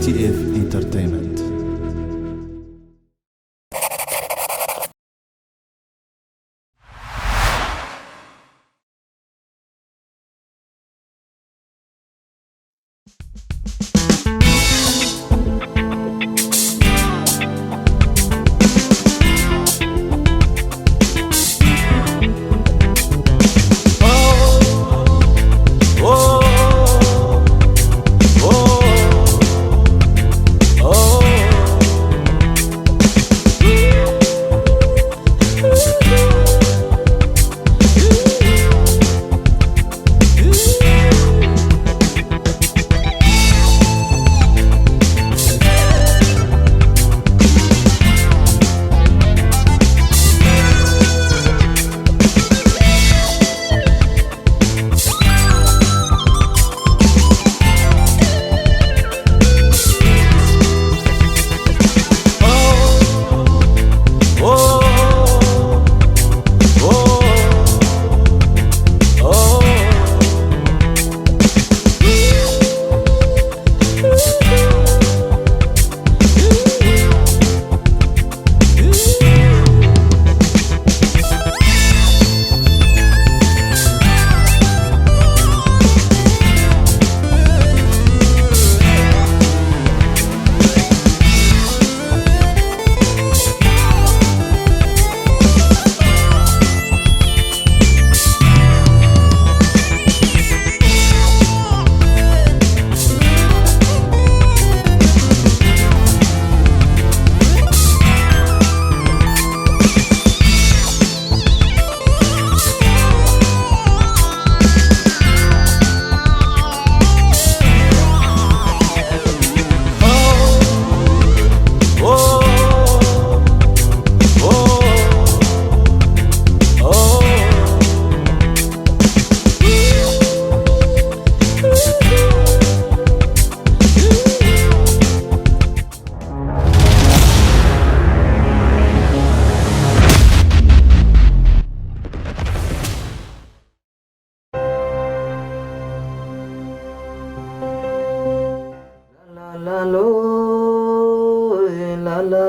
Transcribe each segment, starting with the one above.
T F Entertainment.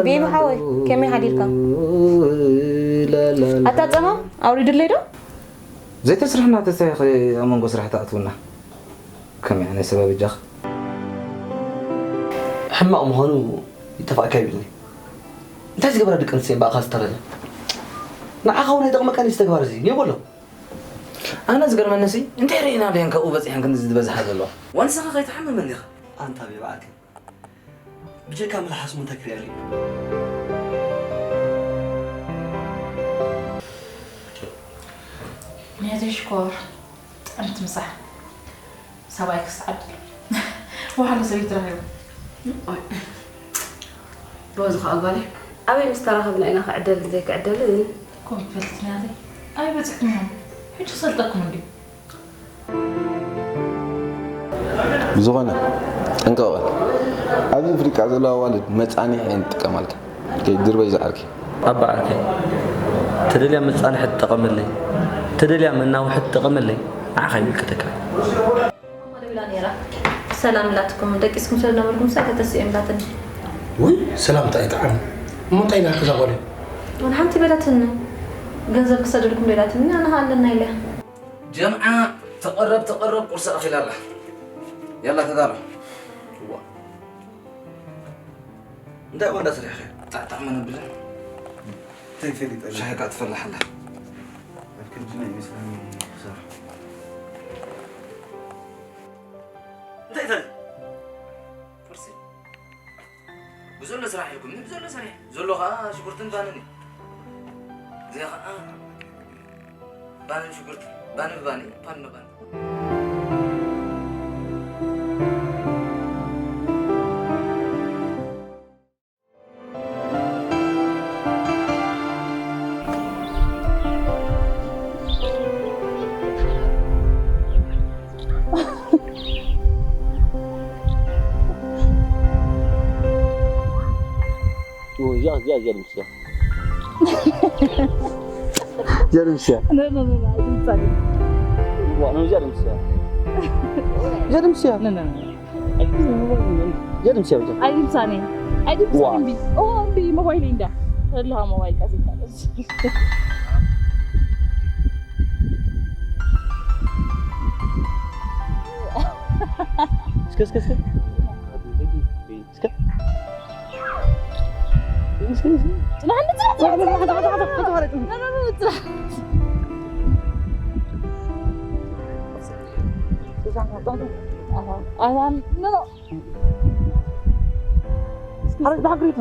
ቤቢ ሓወይ፣ ከመይ ሓዲርካ? ኣታ ጸማም ኣውሪድለይ ዶ? ዘይተስርሕና ተስታይ ኣብ መንጎ ስራሕ ተኣትውና። ከመይ ዓይነት ሰበብ እጃኽ? ሕማቕ ምዃኑ ይጠፋእካ ይብልኒ። እንታይ ዝገበራ ደቂ ኣንስትዮ እምበኣኻ ዝተረለ? ንዓኻ እውን ኣይጠቕመካን እዩ እዚ ተግባር እዚ። ኔው በሎ። ኣነ ዝገርመኒ ሲ እንታይ ርኢና ድየን ካብኡ በጺሐን ክንድዚ ዝበዝሓ ዘለዋ? ዋንስኻ ከይትሓምም እንዲኻ። ኣንታ ቤቢ ዓርከይ፣ ብጀካ ምልሓስ ሞ እንታይ ክሪኣሉ እዩ? ነዚ ሽኮር ጥዕምቲ ምሳሕ ሰብኣይ ክስ ዓድል ዋሓሉ ሰበይቲ ረኺቡ። ሮዚ ከዓ ጓለይ ኣበይ ምስ ተራኸብና ኢና ክዕደልን ዘይክዕደልን? ኮምፕልት ናተይ ኣበይ በፂሕኩም ኢኹም? ሕጂ ክሰልጠኩም እንድዩ። ብዝኾነ ጥንቅቕ በል። ኣብዚ ኣፍሪቃ ዘለዋ ኣዋልድ መጻንሒ እየን ዝጥቀማልካ። ከይድርበይ ዝዓርከይ። ኣባ ዓርከይ ተደልያ መጻንሒ ትጠቐመለይ ተደልያ መናውሒ ትጠቐመለይ ንዓኻ ይምልከተካ። ሰላም ኢላትኩም ደቂስኩም ስለ ነበርኩም ሰ ከተስእዮም ኢላትኒ። ውይ ሰላምታ ኣይጠዓም እሞ እንታይ ኢላትኪ እዛ ጓለይ? ወላ ሓንቲ በላትኒ። ገንዘብ ክሰደልኩም ዶ ኢላትኒ ኣነ ኸኣ ኣለና ኢለያ። ጀምዓ ተቐረብ ተቐረብ ቁርሲ ኣኺላ ኣላ። ያላ ተዳሎ። እንታይ እሞ እንዳሰሪሕኺ? ጣዕጣዕ መነብልን እንታይ ፈሊጠ ሻሂ ከኣ ትፈልሕ ኣላ። ኣክልቲ ናይ መስለኒ ክሰርሕ። እንታይ እንታይ? ቁርሲ ብዘሎ ስራሕ ኢልኩምኒ ብዘሎ ሰሪሐ። ዘሎ ከኣ ሽጉርትን ባንን እዩ። እዚኣ ከኣ ባንን ሽጉርትን ባኒ ብባኒ ፓን ንባኒ። እዚኣ እዚኣ እዚኣ ንምስያ እዚኣ ንምስያ እዚኣ ንምስያ እዚኣ ንምስያ የድምስ ያው ጀ። ኣይድምሳኒ። ኣይድምሳኒ ዋ። እምቢ። ኦ፣ እምቢ፣ ሞባይል እንዳ። ተለሃ ሞባይል ካዚታ። እስከ፣ እስከ፣ እስከ። እስከ። እስከ፣ እስከ። ጽናሕ፣ ጽናሕ፣ ጽናሕ፣ ጽናሕ፣ ጽናሕ፣ ጽናሕ። ጽናሕ፣ ጽናሕ፣ ጽናሕ። ኣታ፣ ኣታ፣ ኖ፣ ኖ። ኣረ፣ ብሓቂ ሪኢቶ።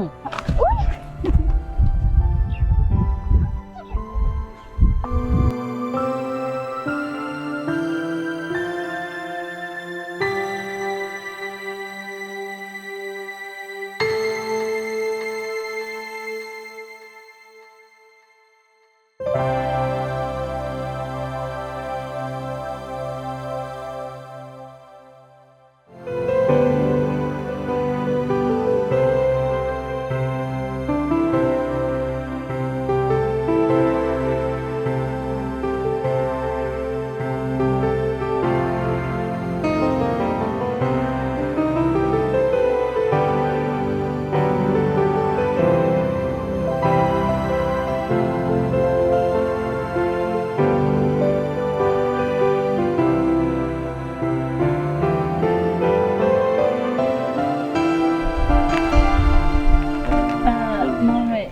ማመይ።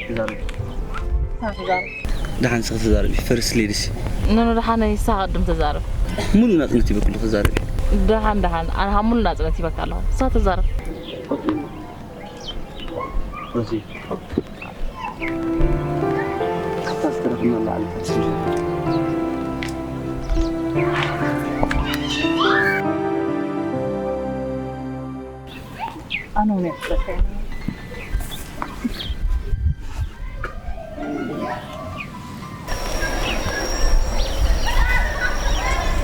ተዛረቢ። ሳኺ ዛረብ። ደሓን ንስኺ ተዛረቢ፣ ፈርስት ሌዲስ። ኖ፣ ኖ፣ ደሓን ንሳ ቅድም ተዛረብ። ሙሉእ ናጽነት ሂበኪ ኣለኹ፣ ተዛረቢ። ደሓን፣ ደሓን፣ ኣነ ኸኣ ሙሉእ ናጽነት ሂበካ ኣለኹ። ንሳ ተዛረብ። ካብታ ዝተረኽብና ላዕሊ ኣነ እውን የፍቅረካ እየ።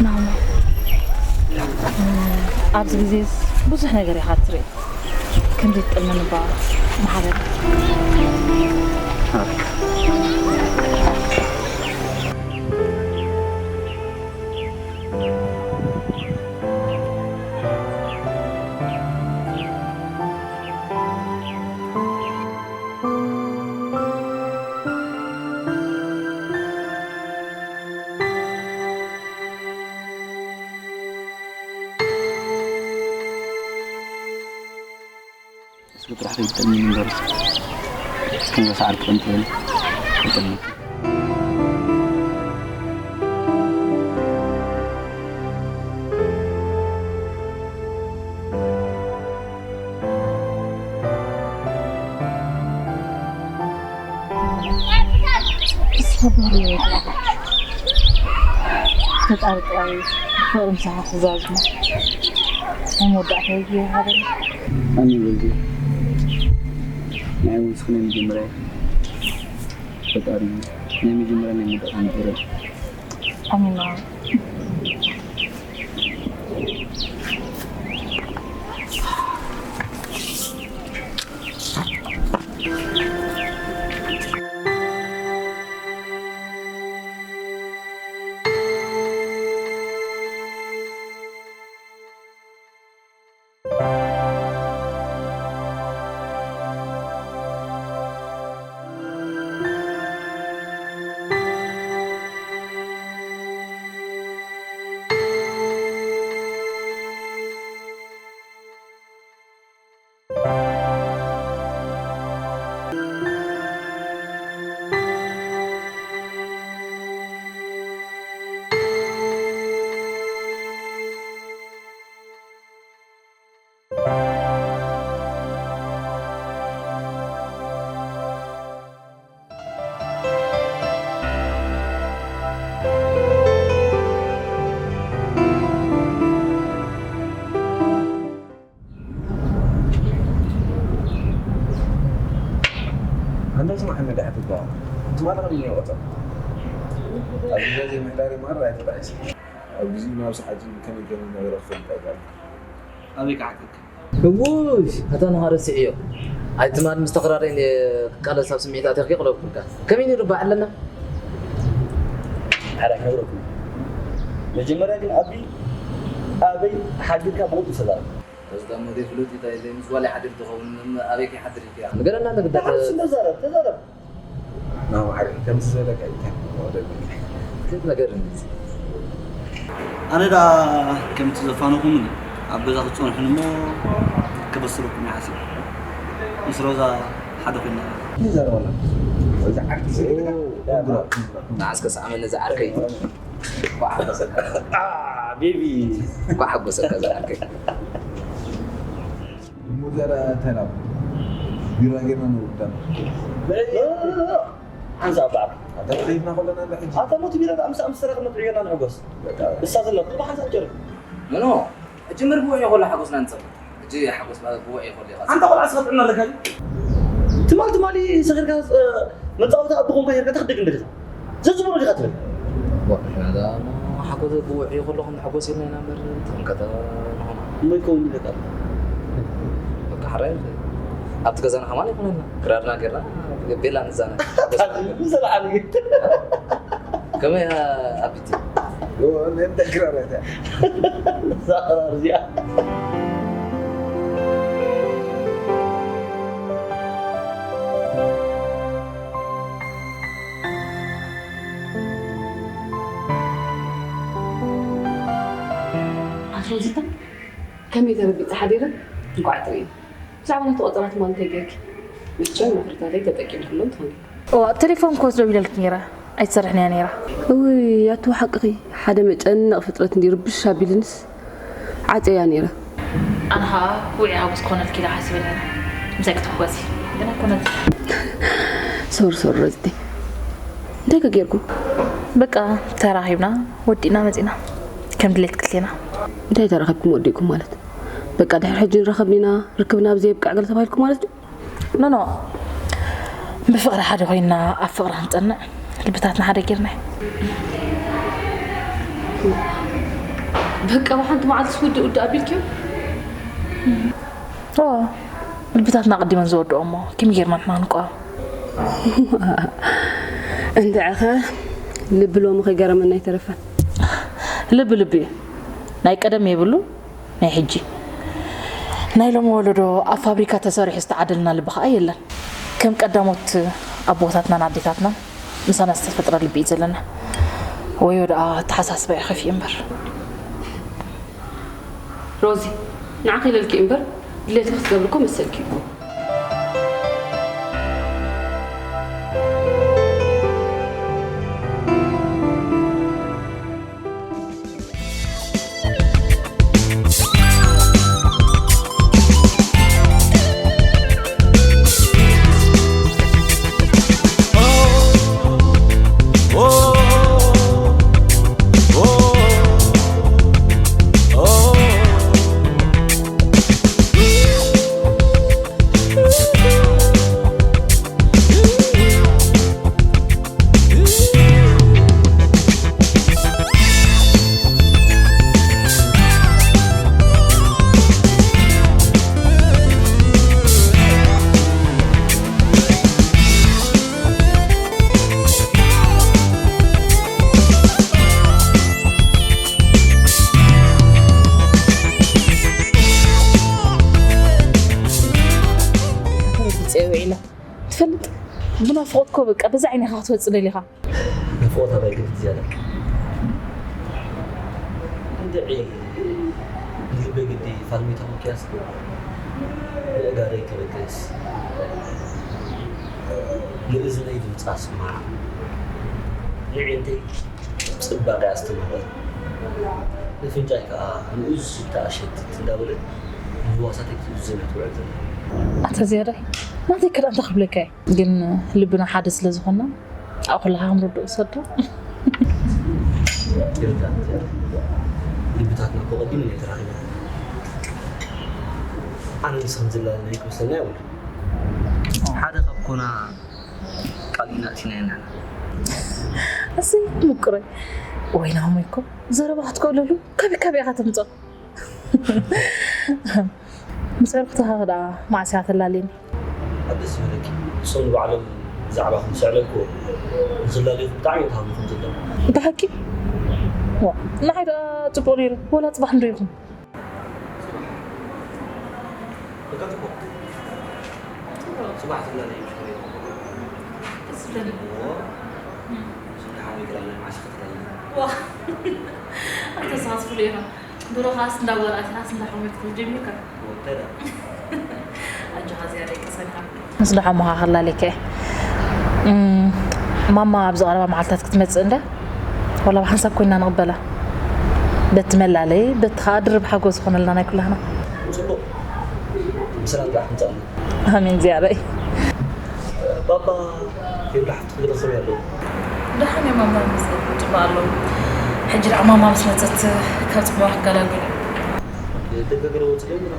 ናሆም፣ ኣብዚ ግዜስ ብዙሕ ነገር ኢኻ ትርኢ። ከምዚ ትጥልመኒ እባ ማሕበር። እስኪ ጥራሕ ከይትጠልምኒ እምበር፣ እስኪ። እስኪ ንበሳ ዓርኪ ጠምጥበኒ። ከይጠልመኒ። ሰብር ይበል። ፈጣሪ ጥራይ ፍቕሪ ምሳኻ ክዛዝሞ። ናይ መወዳእታ ይሃበና። ኣሜን ወልዴ። ናይ ወንስኺ ናይ መጀመርያ ፈጣሪ ናይ መጀመርያ ናይ መወዳእታ ንገረን። ኣሜን። ኣንታ ስማዕ፣ መዳሕትካ ትማሊ ከም እኒኦ ቆጸር። ኣብዚ ገዜ ምሕዳር ይመሃር ኣይተጣዕሰ። ኣብ ግዜኡ ናብ ሰዓት ከመይ ከም ዝነበረ ክፈልጥ ኣይከኣልኩን። ኣበይ ክሓተካ? እውይ፣ ኣታ ንሃ ረሲዕዮ። ኣይ ትማል ምስ ተኽራረይ ክቃለስ ኣብ ስምዒት ኣቲኽኪ ቅለብኩልካ። ከመይ ነይሩ በዓል ኣለና? ሓራ ክነግረኩም። መጀመርያ ግን ኣቢ ኣበይ ሓጊርካ ብቑልጡፍ ተዛረብ። እዚ ደሞ ዘይፍሉጥ እንታይ ዘይምስ ጓል ይሓድር ትኸውን፣ ኣበይ ከይሓድር እዩ? ንገረና፣ ንግዳ ንሓድስ እንዶ ዘረብ፣ ተዘረብ። ናባሕሪ ከምዚ ዝበለካ እንታይ ወደብልካ? ክልተ ነገር እንዲ። ኣነ ደኣ ከምቲ ዘፋነኹምኒ ኣብ ገዛ ክትጸንሑን እሞ ከበስረኩም እየ ሓሲበ። ምስ ሮዛ ሓደ ኮይና። እንታይ ዘረባና? እዚ ዓርኪ ኦ፣ ኮንግራ፣ ኮንግራ፣ ኮንግራ። ንዓስከ ሰዓመኒ እዚ ዓርከይ። እንኳዕ ሓጎሰካ። አ፣ ቤቢ። እንኳዕ ሓጎሰካ እዚ ዓርከይ። እሞ ዘረ ተላብ ቢራ ጌርና ንውዳእ። ሓንሳእ በዓል። ኣታ ከይድና ከለና እንዳ ሕጂ። ኣታ ሞት ቢራ ደኣ ምስ ኣምስተራ ክንመጥዕ ጌርና ንሕጎስ። በቃ። እሳ ዘሎ፣ ብሓንሳእ ጀርብ። ኖ፣ ኖ። ሕጂ መርብዎ እዩ ከሎ ሓጎስና ንጸብቕ። ሕጂ ሓጎስ ማለት ብውዕ ይኸሉ ኢኻ። ኣንታ ቆልዓ ስኻ ጥዕና ኣለካ ድዩ? ትማል ትማሊ ሰኺርካ፣ እ፣ መጻወቲ ኣቦ ኮንካ ሄርካ ተኽደግ እንደ ዲኻ? ዘዝብሎ ዲኻ ትብል? ዋ፣ ንሕና ደኣ እሞ ሓጎስ ብውዕ ይኸሉ ከም ሓጎስ ኢልና ኢና እምበር፣ ተንከተ ንኾና። እሞ ይከውን ኢለካ ኣሎ። በቃ፣ ሕራይ ይኽእል። ኣብቲ ገዛና ከማን ይኹነልና። ክራርና ጌርና፣ ቤላ ንዛነ። ብዘለዓል ግን። ከመይ፣ ኣቢቲ? ዮ፣ ነን ተግራራታ። ዛራርያ። ኣቶ ዚታ፣ ከመይ ተረቢጽ ሓዲረ? እንቋዕ ትርኢ። ብዛዕባ ናይቲ ቆጸራ ትማሊ እንታይ ጌርኪ? መቸም መኽርታተይ ተጠቂምክሎም ትኾኒ። እዋ፣ ቴሌፎን እኮ ደዊለልኪ ነይረ፣ ኣይትሰርሕን እያ ነይራ። እውይ፣ ኣትዎ ሓቅኺ፣ ሓደ መጨነቕ ፍጥረት እንዲ ርብሽ ኣቢልንስ ዓጽየያ ነይረ። ኣነ ኸኣ ውዒ ሓጎስ ክኾነልኪ ኢለ ሓሲበ ነይረ፣ ምሳይ ክትሕጎሲ፣ ግን ኣይኮነትን። ሶሪ፣ ሶሪ ረዚተይ፣ እንታይ ከ ጌርኩም? በቃ ተራኺብና፣ ወዲእና መጺና፣ ከም ድሌት ክልቴና። እንታይ ተራኺብኩም ወዲእኩም ማለት? በቃ ድሕሪ ሕጂ ንራኸብ ዲና፣ ርክብና ኣብዚ የብቅዕ ገለ ተባሂልኩም ማለት ድዩ? ኖ፣ ኖ። ብፍቕሪ ሓደ ኮይንና ኣብ ፍቕሪ ክንጸንዕ ልብታትና ሓደ ጌርና እዩ። በቃ ብሓንቲ መዓልቲ ውድእ ውድእ ኣቢልክዮ? ኦ፣ ልብታትና ኣቐዲመን ዝወድኦ እሞ ከመይ ጌርና ንሕና ክንቋወም? እንድዕኸ ልቢ ሎሚ ከይገረመና ኣይተረፈን። ልቢ ልቢ እዩ። ናይ ቀደም የብሉ። ናይ ሕጂ ናይ ሎሚ ወለዶ ኣብ ፋብሪካ ተሰሪሑ ዝተዓደልና ልቢ ኸኣ የለን። ከም ቀዳሞት ኣቦታትናን ኣዴታትናን ምሳና ዝተፈጥረ ልቢ እዩ ዘለና። ወዮ ደኣ ኣተሓሳስባ እዩ ከፊኡ እምበር። ሮዚ፣ ንዓኺ ኢለልኪ እምበር ድሌትኪ ክትገብሪ እኮ መሰልኪ እዩ። ተረጊጸ ውዒለ። ትፈልጥ፣ ብናፍቖት እኮ በቃ በዛ ዓይኒ ኢኻ ክትወጽእ ደሊኻ። ናፍቖት ኣባይ ግዲ ዝያዳ። እንድዒ ንልበይ ግዲ ፋልሚታ ኮንክያስ፣ ንእጋረይ ተበገስ፣ ንእዝነይ ድምጻ ስማዕ፣ ንዒንተይ ጽባቐ ኣስተማቕር፣ ንፍንጫይ ከኣ ንኡዝ ሽታ ኣሸትት እንዳበለት ንህዋሳተይ ክትእዝዝ እያ ትውዕል ዘላ። ኣታ ዝያዳይ፣ ናተይ ከ ደኣ እንታይ ክብለካ እየ? ግን ልብና ሓደ ስለ ዝኾንና፣ ኣብ ኩላኻ ከም ርዱእ ውሰዶ። ይርዳእ። ልብታትና እኮ ቀዲመን እየን ተራኺበን። ኣነ ንስኽን ዝላለና ክመስለና የብሉን። ሓደ ካብ ኮና ቃል ኢና ኣእቲናዮ ኣለና። እሰይ፣ ምቁረይ። ወይ ናሆመይ እኮ ዘረባ ክትክእለሉ ካበይ ካበይ ኢኻ ተምጽኦ? ምስ ዕርክትኻ ደኣ መዓስ ኢኻ ተላልየኒ? ኣብ ደስ ዝበለኪ። እሶም ንባዕሎም ብዛዕባኹም ምስ ኣዕለልክዎም፣ ንኽላለዩኹም ብጣዕሚ እዮም ተሃዊኾም ዘለዉ። ብሓቂ? ዋ፣ ንዓይ ደኣ ጽቡቕ ነይሩ። ወላ ጽባሕ እንዶ ይኹን። ከጥቆ ጽባሕ ትብላ ናይ ምሽክሪ ደስ ዝብለኒ። እዎ። እም። ስለ ሓወይ ግራ ናይ ማዕሽ ክትብላ። ዋ። ኣንተ ሰዓት ፍሉ ኢኻ። ድሮ ኻስ እንዳ ጓል ኣቲኻስ እንዳ ሓወይ ክትብል ጀሚርካ። ወተዳ። ኣጆኻ ዝያዳ ይቀሰልካ። ምስ ደሓ መኻኸላ ለከ። እም፣ ማማ ኣብዚ ቀረባ መዓልታት ክትመጽእ እንደ? ዋላ ብሓንሳብ ኮይና ንቕበላ። በቲ መላለይ፣ በቲ ኸኣ ድርብ ሓጎስ ዝኾነልና ናይ ኩላህና። ጽቡቕ። ብሰላም ጥራሕ ትምጻእና። ኣሜን ዝያዳይ። ባባ፣ ይብላ ሓፍቲ ክግደሰብ ያለው። ደሓን እዮም፣ ኣምላኽ ይመስገን፣ ጽቡቕ ኣለዉ። ሕጂ ደኣ ማማ ምስ መጸት ካብ ጽቡቕ ክገላገሉ። ደገ ገለ ወጽእ እዮም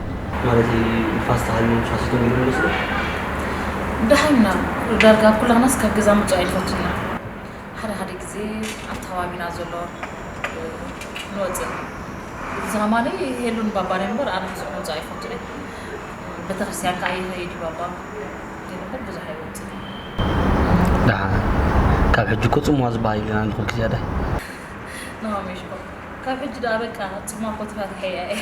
ማለት እዩ፣ ንፋስ ተሃልዮም ሻሽቶም ኢሉ መለሱ። ደሓን ኢና፣ ዳርጋ ኣብ ኩላህናስ ካብ ገዛ ምውጻእ ኣይንፈቱን ኢና። ሓደ ሓደ ግዜ ኣብቲ ከባቢና ዘሎ ንወጽእ ኢና። እዚ ከማኒ ሄሉን ባባን እዮም እምበር፣ ኣነ ብዙሕ ምውጻእ ኣይፈቱን እየ። ቤተክርስትያን ከኣ ይኸይድ እዩ ባባ። ግን እምበር ብዙሕ ኣይወጽእን። ደሓን። ካብ ሕጂ እኮ ጽምዋ ዝበሃል የለን፣ ኣነ ኩሉ ግዜ ኣደ። ንሃመሽ እኮ። ካብ ሕጂ ደኣ በቃ ጽምዋ እኮ ተፋቲሐያ እየ።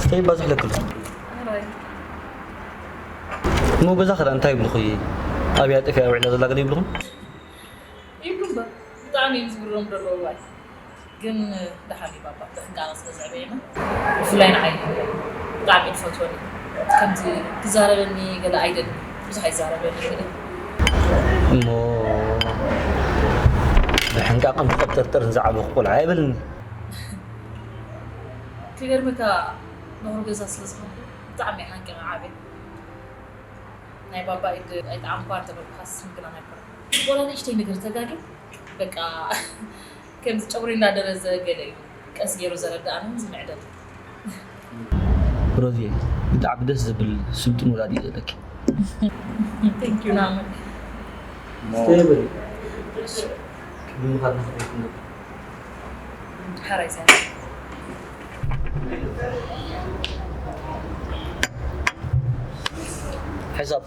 እስከ ይባዝሕ ለክል። ኣራይ። እሞ ገዛ ኸዳ እንታይ ይብልኹ? ኣብያ ጠፊኣ ውዒላ ዘላ ገለ ይብልኹም? ይብሉ እምበር፣ ብጣዕሚ እዮም ዝግረሙ ዘለዉ እዋይ። ግን ደሓን እዩ ባባ፣ ጥንቃቐ ስለ ዘዕበየና። ብፍላይ ንዓይ ብጣዕሚ እዩ ዝፈትወኒ። ከምዚ ክዛረበኒ ገለ ኣይደልን። ብዙሕ ኣይዛረበኒ ገለ። እሞ ብሕንቃቕን ብቐብጠርጠርን ዝዓበኹ ቆልዓ ኣይበልኒ። ክገርመካ፣ ምሁር ገዛ ስለ ዝኾንኩ ብጣዕሚ ሓንቂቐ ዓብየ። ናይ ባባ ኢድ ኣይጠዓምኳን ተበልኩኻስ ምግናን ኣይኮነን። ዋላ ንእሽተይ ነገር ተጋግየ፣ በቃ፣ ከምዚ ጨጉሪ እናደረዘ ገለ እዩ ቀስ ገይሩ ዘረድኣንን ዝምዕደል። ሮዚ፣ ብጣዕሚ ደስ ዝብል ስልጡን ወላዲ እዩ ዘለኪ። Thank you ናመ። እስከ ይበል። ቅድሚ ምኻድና ክትሪኢ እንዶ። ሕራይ ሰላም። ሕሳብ።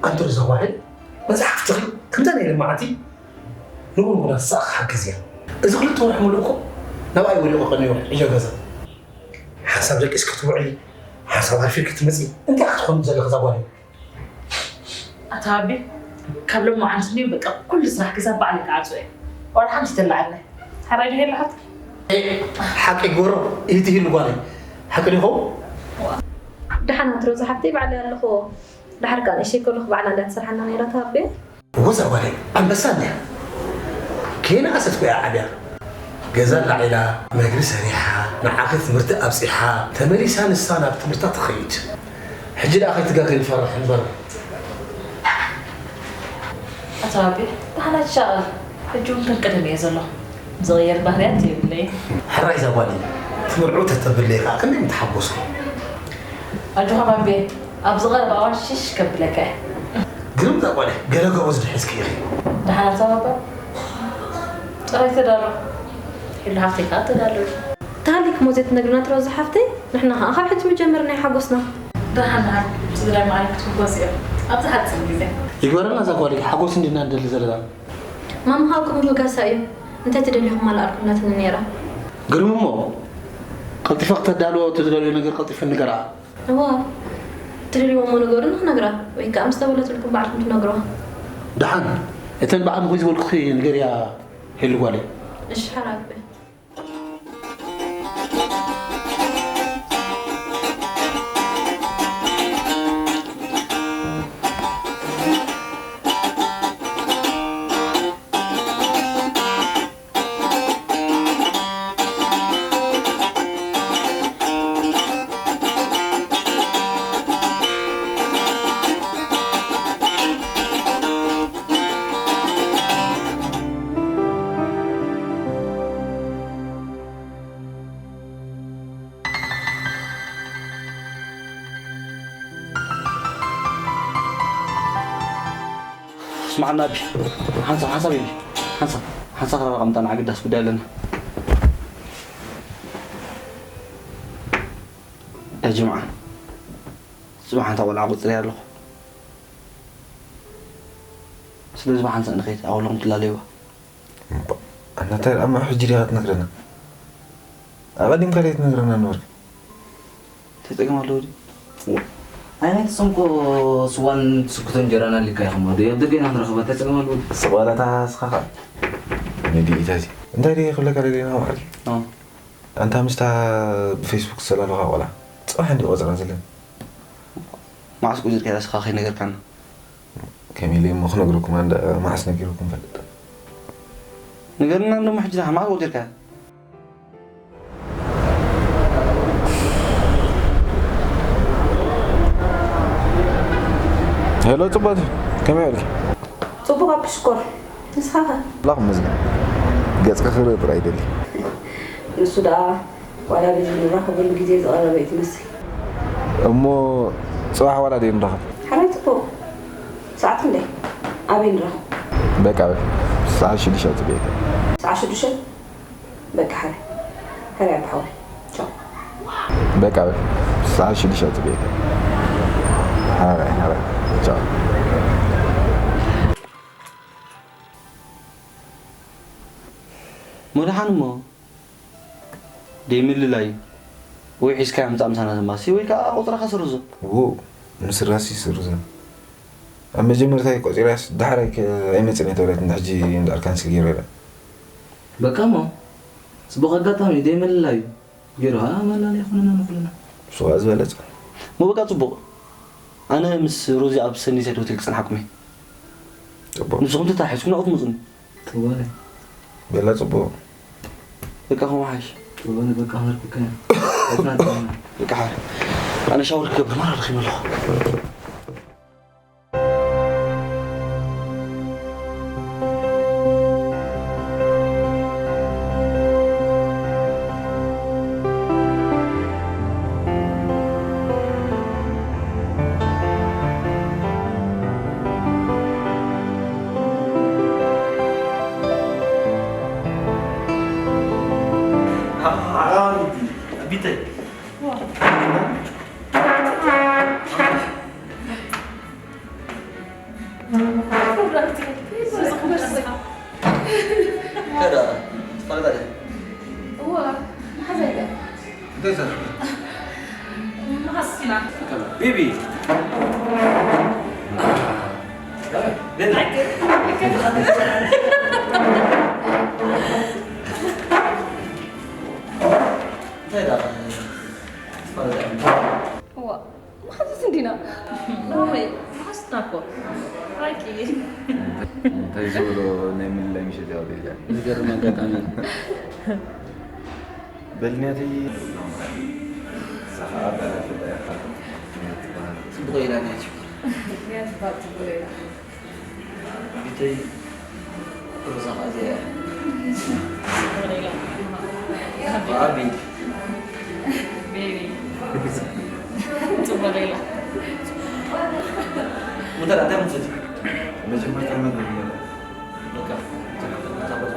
ኣንቱር ዘዋህድ መጽሓፍትኺ ከምዛ ናይ ልምዓቲ ንጉንጉና ትስኣኽ ሓግዝ እያ። እዚ ክልተ ወርሒ ሙሉእ እኮ ናብኣይ ወዲቑ ቀንዩ ሕጆ ገዛ። ሓንሳብ ደቂስ ክትውዒ፣ ሓንሳብ ኣርፊድ ክትመጺ፣ እንታይ ክትኾኒ ዘለኺ እዛ ጓለይ? ኣታ ኣቢ፣ ካብ ሎማዓንቲ ንዩ በቃ ኩሉ ስራሕ ገዛ ባዕለይ ክዓጽዎ እየ። ዋላ ሓንቲ ይተላዓልና። ሓራይ ድሄ ኣለሓት? ሓቂ ጎሮ፣ ይትሂሉ ጓለይ። ሓቂ ዲኹም? ደሓን ኣትሮ ዝሓፍተይ ባዕለይ ኣለኹ። ደሓር ከኣ ንእሽተይ ከለኹ ባዕላ እንድያ ትሰርሓና ነይራ እታ ኣቢ። እወ እዛ ጓለይ ኣንበሳ እንድያ። ከይነኣሰት እኮ እያ ዓብያ። ገዛ ኣላዒላ፣ መግቢ ሰሪሓ፣ ንዓኺ ትምህርቲ ኣብጺሓ፣ ተመሊሳ ንሳ ናብ ትምህርታ ትኸይድ። ሕጂ ደኣ ከይትጋገ ንፈርሕ እምበር። ኣታ ኣቢ፣ ደሓን ኣይትሻቐል። ሕጂ እውን ከም ቀደም እየ ዘለኹ። ዝቕየር ባህርያት የብለይን። ሕራይ እዛ ጓለይ፣ ትምርዕው ተተብለይ ከኣ ክንደይ ምተሓጎስኩ። ኣጆኻ ባቤ፣ ኣብዚ ቀረባ እዋን ሽሽ ከብለካ እየ። ግርም እዛ ጓለይ፣ ገለ ጎበዝ ድሒዝኪ ኢኺ። ደሓን ኣታ ባባ፣ ጥራይ ተዳሎ። ሄሉ ሓፍተይ ከኣ ተዳሎ። ታሪክ ሞዜት ነግርና ትሮ ዝሓፍተይ፣ ንሕና ከኣ ካብ ሕጂ ምጀመር ናይ ሓጎስና። ደሓን ደሓን፣ ስድራይ ማዕረ ክትሕጎስ እዮም። ኣብዚ ሓጺር ግዜ። ይግበረልና እዛ ጓለይ፣ ሓጎስ እንዲና ንደሊ ዘለና። ማማ ከኣ ከምኡ ጋሳ እዩ። እንታይ ትደልዩ ክማልኣልኩም ናትኒ ነይራ። ግርም እሞ፣ ቀልጢፈ ክተዳልዎ ትደልዮ ነገር ቀልጢፈ ንገራ። እዋ፣ ትደልይዎ እሞ ንገሩኒ ክነግራ፣ ወይ ከኣ ምስ ተበለትልኩም ባዕልኩም ትነግሩዋ። ደሓን፣ እተን ብዓል ምኹይ ዝበልኩኺ ንገርያ ሄሉ ጓለይ። እሺ ሓራበ። ስማዕና ኣቢ፣ ሓንሳብ ሓንሳብ ኢሊ፣ ሓንሳብ ሓንሳብ ክራራ ቀምጣና ኣገዳሲ ጉዳይ ኣለና። ያ ጀምዓ፣ ጽባሕ ሓንታ ቆልዓ ቆጽርያ ኣለኹ። ስለዚ ብሓንሳእ ንኸይድ፣ ኣወለኹም ትላለይዋ። እምባ፣ ኣናታይ ኣማ ሕጂ ዲኻ ትነግረና? ኣቐዲምካ ደይ ትነግረና ነበርካ? እንታይ ጸገም ኣለዎ ድዩ? ኣይ፣ ናይ ትሰምኮ ስዋን ትስክቶ እንጀራን ኣሊካ ኢኹም ወዲ። ኣብ ደገ ኢና ንረኽባ፣ እንታይ ጸገም ኣለዎ ድዩ? ስቕ በላታ ስኻ ኸኣ። ንድኢታ እዚ። እንታይ ድየ ክብለካ ደልየ ኢኻ ማዕርጊ? ኣዎ። ኣንታ ምስታ ብፌስቡክ ዝሰላለኻ ቆልዓ፣ ጽባሕ እንዲ ቆጸራ ዘለና። መዓስ ቆጺርካ ኢኻ ስኻ ከይነገርካና? ከመይ ኢለ እሞ ክነግረኩም፣ ኣንዳ መዓስ ነጊረኩም ፈልጥ? ንገርና እንዶ እሞ ሕጂ ንሓ መዓስ ቆጺርካ? ሄሎ ጽቡቕ፣ ከመይ ውዕልኪ? ጽቡቕ ኣቢ ሽኮር፣ ንስኻ ኸ? ኣምላኽ ይመስገን። ገጽኪ ክርኢ ጥራይ ይደሊ። ንሱ ደኣ ዋላ ብዚ ንራኸበሉ ግዜ ዝቐረበ እዩ ትመስል። እሞ ጽባሕ ዋላ ደይ ንራኸብ? ሓራይ ጽቡቕ። ሰዓት ክንደይ? ኣበይ ንራኸብ? በቃ በል። ሰዓት ሽዱሽተ ጽበየካ። ሰዓት ሽዱሽተ? በቃ ሓራይ። ሓራይ ኣቢ ሓወይ። ቻው። በቃ በል። ሰዓት ሽዱሽተ ጽበየካ። ሓራይ፣ ሓራይ። ቻው። መድሓን እሞ ደይምልላይ ወይ ሒዝካያ ምጻእ ምሳና ተማሲ ወይ ከኣ ቁጽርኻ ስርዞ። ዎ፣ ምስራሲ ስርዞ። ኣብ መጀመርታ ቆጺራስ ዳሕራይ ከ-፣ ኣይመጽእን እየ ተብለት እንዳ ሕጂ እንዳ ኣርካንሲ ገይረ ኢላ። በቃ እሞ፣ ጽቡቕ ኣጋጣሚ እዩ፣ ደይምልላይ እዩ። ገይሩ ኸኣ መላልያ ይኹንና ንኹልና። ንሱ ኸኣ ዝበለጸ። እሞ በቃ ጽቡቕ። ኣነ ምስ ሮዚ ኣብ ሰኒሳይድ ሆቴል ክጸንሓኩም እየ። ጽቡቕ። ንስኹም ተተሓሒዝኩም ናብኡ ትመጹኒ። ጥዋለ። በላ ጽቡቕ። በቃ ከምኡ ሓይሽ። ጥዋለ በቃ መርኩከ። በቃ ሓር። ኣነ ሻወር ክገብር ማራ ደኺመ ኣለኹ። ቢተይ። ቤቢ። እዋ፣ መሓዙት እንዲና። ወይ፣ መሓዙትና እኮ። ሓቂ። እንታይ ዝበሎ ናይ ምልላይ ምሸት ያው ዲልካ? ዝገርም ኣጋጣሚ። በልንያተይ። ሳኻ ኣባላት ተባያኻ። ጽቡቕ ኢላ ናይ ሽኮር። ንያት ባብ ጽቡቕ ኢላ። ቢተይ ሮዛ ኸኣ እዚኣ እያ። ሮዛ። ዋ፣ ቤቢ። ቤቢ። ጽቡቕ ኢላ። ሙተር፣ እንታይ ሙተር? መጀመርታ መግቢ ይበላዕ። በቃ፣ እታ ቦታ።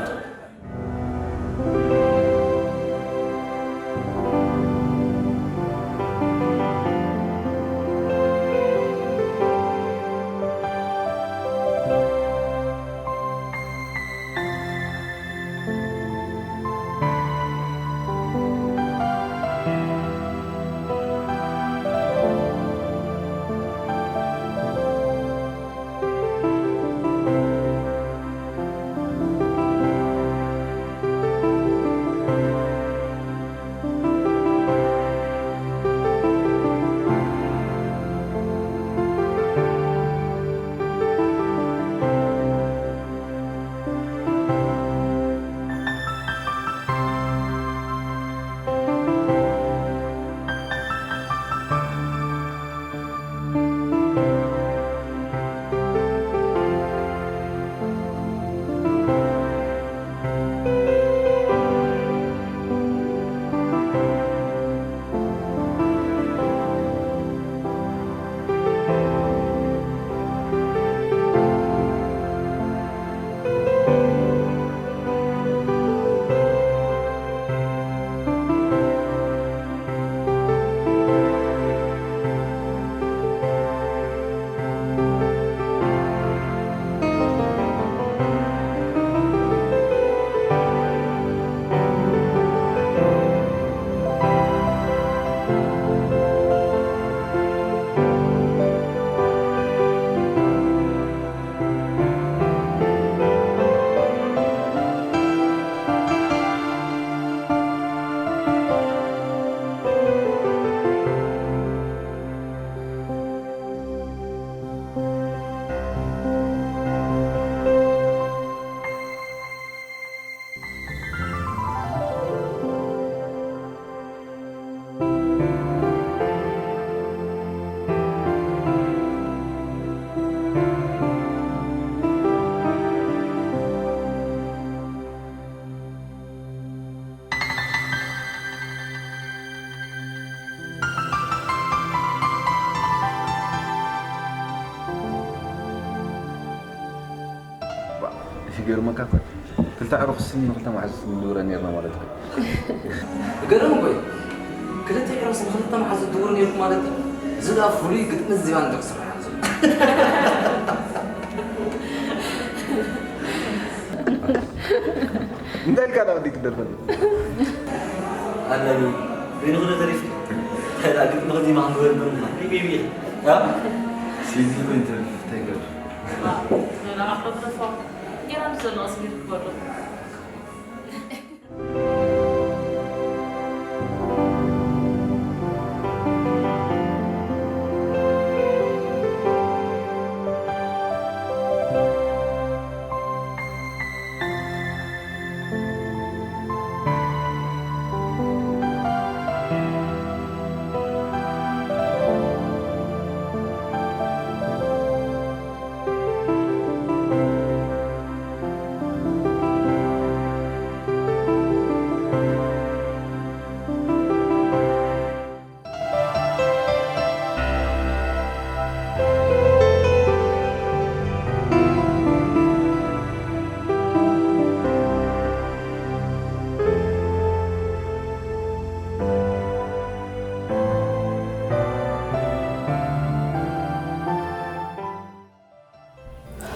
ይገርመካ እኮ፣ ክልተ ኣዕሩኽስ ንኽልተ መሓዙት ንድውረ ነይርና ማለት እዩ። ገርም እኮ እዩ። ክልተ ኣዕሩኽስ ንኽልተ መሓዙት ትድውሩ ነይርኩም ማለት እዩ። እዚ ደኣ ፍሉይ ግጥምን ዜማን እንታይ ክስራሕ ኣሎ ዘሎ? እንታይ ኢልካ ደኣ ወዲ ክደርፈኒ? ኣለኒ። በይኑ ክደ ተሪፉ። እንታይ ደኣ ግጥሚ ከዚማ ክንገበል መምና? ቢቢቢ። ያ? ሲዚ ኮይን ተሪፉ፣ እንታይ ገበል? ሌላ ኣፍሮ ትረፎ። ጌራ ምስ ዘሎ ኣስጊር ክበሎ።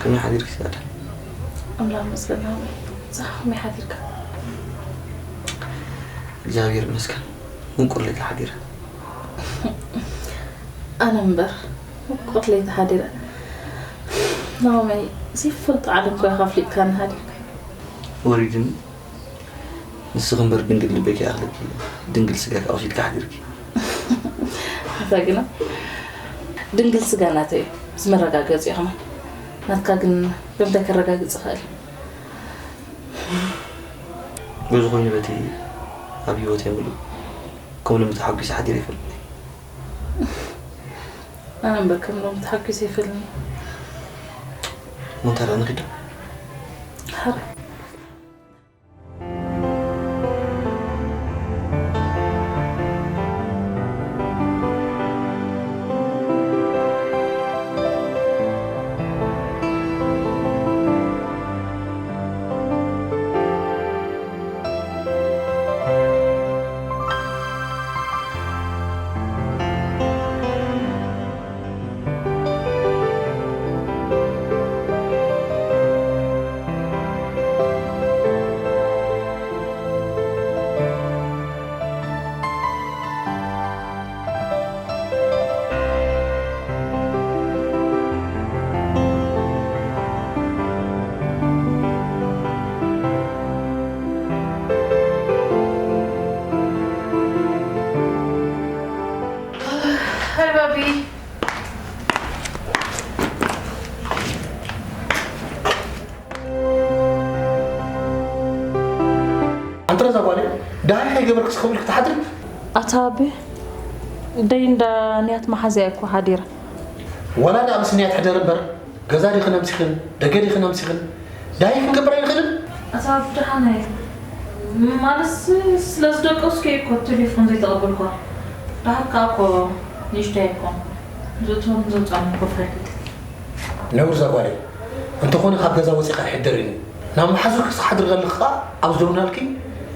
ከመይ ሓዲርኪ ሳዳ? ኣምላኽ ይመስገን ናሆመይ። ንስኻ ከመይ ሓዲርካ? እግዚኣብሔር ይመስገን። ምቁር ለይቲ ሓዲረ። ኣነ እምበር ምቁር ለይቲ ሓዲረ። ናሆመይ፣ ዘይፈልጦ ዓለም እኮ ኢኻ ኣፍሊጥካኒ ሓዲርካ። ወሪድኒ። ንስኺ እምበር ድንግል ልበኪ ይኣኽለኪ፣ ድንግል ስጋኪ ኣውሲድኪ ሓዲርኪ። ኣታ ግና ድንግል ስጋ ናተይ እዩ፣ እዚ መረጋገጺ እዩ ከማን። ናትካ ግን ብምንታይ ከረጋግጽ ይኽእል? በዚ ኮይኑ በቲ ኣብ ህይወተይ ምሉእ ከም ሎሚ ተሓጒሰ ሓዲረ ኣይፈልጥን። ኣነ እምበር ከም ሎሚ ተሓጒሰ ኣይፈልጥን። እሞ እንታይ ደኣ ንኺድ ዶ? ሓራይ። ሃይ ባቢ። ኣንቲ ረዛ ጓለይ፣ ደሃይ ከይገበርክ ስቕ ኢልክ ትሓድሪ? ኣታ ኣቢ፣ ደይ እንዳ ንያት መሓዝያ እኮ ሓዲረ። ዋላ ደኣ ምስ ንያት ሕደሪ እምበር፣ ገዛ ዲኽን ኣምሲኽን፣ ደገ ዲኽን ኣምሲኽን፣ ደሃይ ክንገብር ኣይንኽእልን? ኣታ ኣቢ ደሓን እየ። ማለትስ ስለ ዝደቀስኩ እየ እኮ ቴሌፎን ዘይተቐበልኳ። ደሃብ ከኣ እኮ ንእሽቶ ኣይኮን። ዘእትዎን ዘውጽኣን እኮ ፈልጥ። ነውር እዛ ጓለይ። እንተኾነ ካብ ገዛ ወጺኻ ኣይሕደርን እዩ። ናብ መሓዙርኪ ክትሓድሪ ከለኺ ከኣ ኣብ ዝደውልናልኪ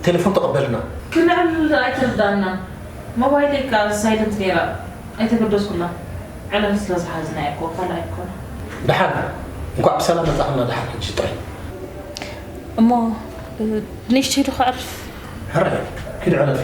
ቴሌፎን ተቐበልና። ክንዕልል ኣይተረድኣናን። ሞባይለይ ከኣ ሳይለንት ነይራ። ኣይተገደስኩላን። ዕላል ስለ ዝሓዝና እኮ፣ ካልእ ኣይኮነን። ደሓን። እንኳዕ ብሰላም መጻእክና ደሓን ሕጂ ጥራይ። እሞ፣ እ፣ ንእሽተይ ዶ ከዕርፍ? ሕራይ፣ ኪድ ዕረፊ።